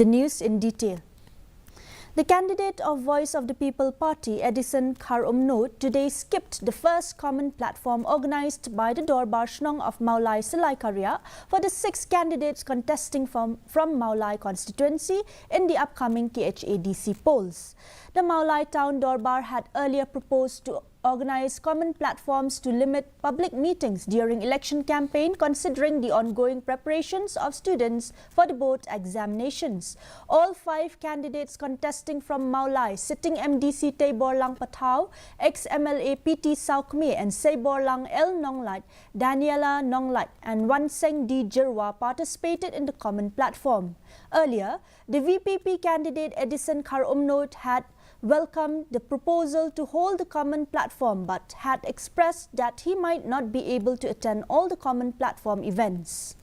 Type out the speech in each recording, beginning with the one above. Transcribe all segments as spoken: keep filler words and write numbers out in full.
The news in detail. The candidate of Voice of the People Party, Edison Kharumnod, today skipped the first common platform organized by the Dorbar Shnong of Mawlai Silaikaria for the six candidates contesting from, from Mawlai constituency in the upcoming K H A D C polls. The Mawlai Town Dorbar had earlier proposed to organize common platforms to limit public meetings during election campaign, considering the ongoing preparations of students for the board examinations. All five candidates contesting from Mawlai, sitting M D C Teiborlang Pathaw, ex-M L A P T Sawkmie and Seiborlang L Nonglait, Daniela Nonglait and Wanseng D Jyrwa, participated in the common platform. Earlier, the V P P candidate Edison Kharumnod had welcomed the proposal to hold the common platform but had expressed that he might not be able to attend all the common platform events.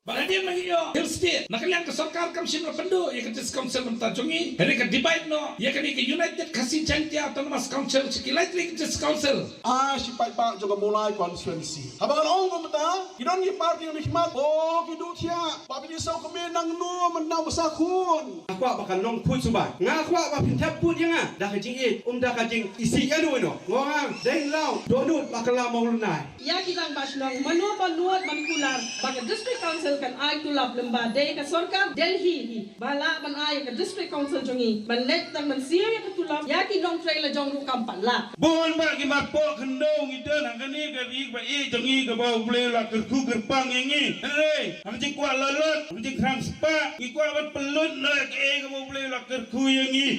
Ba la dien ma ngi ïoh Hill State, na ka liang ka sorkar kam shym la pynduh ïa ka District Council mynta jong ngi. Hynrei ka divide noh ïa kane ka United Khasi Jaintia Autonomous Council sha ki lai tylli ki District Council. Ah, shi paidbah jong ka Mawlai constituency. Haba ngan ong kumta, ki don ki party ngi khmat, oh, ki duh thiah. Ba phi dei Sawkmie nangno mynta ba sa khun. Nga kwah ba kan long khuid suba. Nga kwah ba phin thep khuid ïa nga da ka jingïeit, um da ka jingisih ïano ïano. Nga ong dei law dohnud ba ka la mawlynnai. Ïa ki rangbah shnong, mano ba nud ban kular ba ka District Council kan ai tulop, lymda dei ka sorkar Delhi hi ba lah ban ai ïa ka District Council jong ngi ban leit tang ban siew ïa ka tulop, ïa ki nongtrei la jong ruh kam pat lah. Bun bah ki marpoh khyndew ngi don ha kane ka ri ba ïeit jong ngi kaba U Blei u la kyrkhu kyrpang ïa ngi. Hynrei ha ka jingkwah lalot, ha ka jingkhrang spah, ngi kwah ban pynlut noh ïa kaei kaba U Blei u la kyrkhu ïa ngi.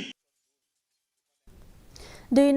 Dei